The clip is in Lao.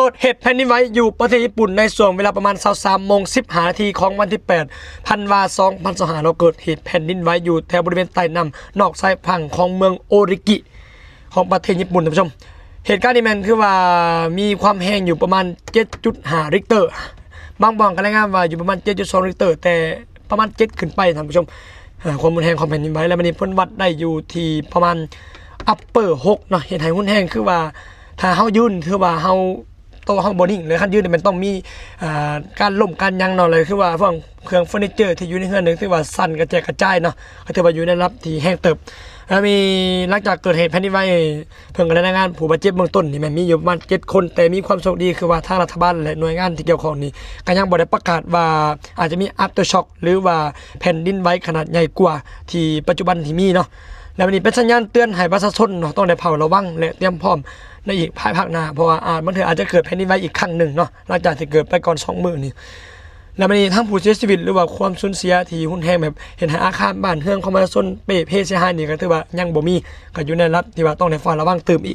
ເກີດເຫດແຜ່ນດິນໄຫວຢູ່ປະເທດຍີ່ປຸ່ນໃນຊ່ວງເວລາປະມານຊາວສາມໂມງສິບຫ້ານາທີຂອງວັນທີແປດ ທັນວາ ສອງພັນຊາວຫ້າເນາະ ເກີດເຫດແຜ່ນດິນໄຫວຢູ່ແຖວບໍລິເວນໃຕ້ນ້ຳນອກຊາຍຝັ່ງຂອງເມືອງໂອລິກິ ຂອງປະເທດຍີ່ປຸ່ນ ທ່ານຜູ້ຊົມ. ເຫດການນີ້ແມ່ນຄືວ່າມີຄວາມແຮງຢູ່ປະມານເຈັດຈຸດຫ້າລິກເຕີ ບາງບ່ອນກໍລາຍງານວ່າຢູ່ປະມານເຈັດຈຸດສອງລິກເຕີ ແຕ່ປະມານເຈັດຂຶ້ນໄປ ທ່ານຜູ້ຊົມ. ອາ ຄວາມຮຸນແຮງຂອງແຜ່ນດິນໄຫວ ແລ້ວບັດນີ້ເພິ່ນວັດໄດ້ຢູ່ທີ່ປະມານ upper ຫົກເນາະ ເຫດໃຫ້ຮຸນແຮງຄືວ່າ ຖ້າເຮົາຢືນ ຖືວ່າເຮົາ ໂຕເຮົາບໍ່ນິ່ງເລີຍ ຄັນຢືນນີ້ແມ່ນຕ້ອງມີ ອ່າ ການລົ້ມການຫຍັງເນາະ ແລ້ວຄືວ່າພວກເຄື່ອງເຟີນິເຈີທີ່ຢູ່ໃນເຮືອນນີ້ຖືວ່າສັ່ນກະແຈກກະຈາຍເນາະ ກໍຖືວ່າຢູ່ໃນລະດັບທີ່ແຮງເຕີບ. ແລ້ວມີ ຫຼັງຈາກເກີດເຫດແຜ່ນດິນໄຫວ ເພິ່ນກໍໄດ້ລາຍງານຜູ້ບາດເຈັບເບື້ອງຕົ້ນນີ້ແມ່ນມີຢູ່ປະມານເຈັດຄົນ ແຕ່ມີຄວາມໂຊກດີຄືວ່າທາງລັດຖະບານ ແລະ ໜ່ວຍງານທີ່ກ່ຽວຂ້ອງນີ້ກໍຍັງບໍ່ໄດ້ປະກາດວ່າອາດຈະມີ aftershock ຫຼືວ່າແຜ່ນດິນໄຫວຂະໜາດໃຫຍ່ກວ່າທີ່ປັດຈຸບັນທີ່ມີເນາະ. ແລ້ວບັດນີ້ເປັນສັນຍານເຕືອນໃຫ້ປະຊາຊົນເນາະ ຕ້ອງໄດ້ເຝົ້າລະວັງ ແລະ ຕຽມພ້ອມໃນອີກພາຍພາກໜ້າ ເພາະວ່າອາດ ບາງເທື່ອອາດຈະເກີດແຜ່ນດິນໄຫວອີກຄັ້ງໜຶ່ງເນາະ ຫຼັງຈາກທີ່ເກີດໄປກ່ອນສອງມື້ນີ້. ແລ້ວບັດນີ້ທັງຜູ້ເສຍຊີວິດ ຫຼືວ່າຄວາມສູນເສຍທີ່ຮຸນແຮງ ແບບເຮັດໃຫ້ອາຄານບ້ານເຮືອນຂອງປະຊາຊົນເປ່ເພເສຍຫາຍນີ້ ກໍຖືວ່າຍັງບໍ່ມີ ກໍຢູ່ໃນລະດັບທີ່ວ່າຕ້ອງໄດ້ເຝົ້າລະວັງຕື່ມອີກ.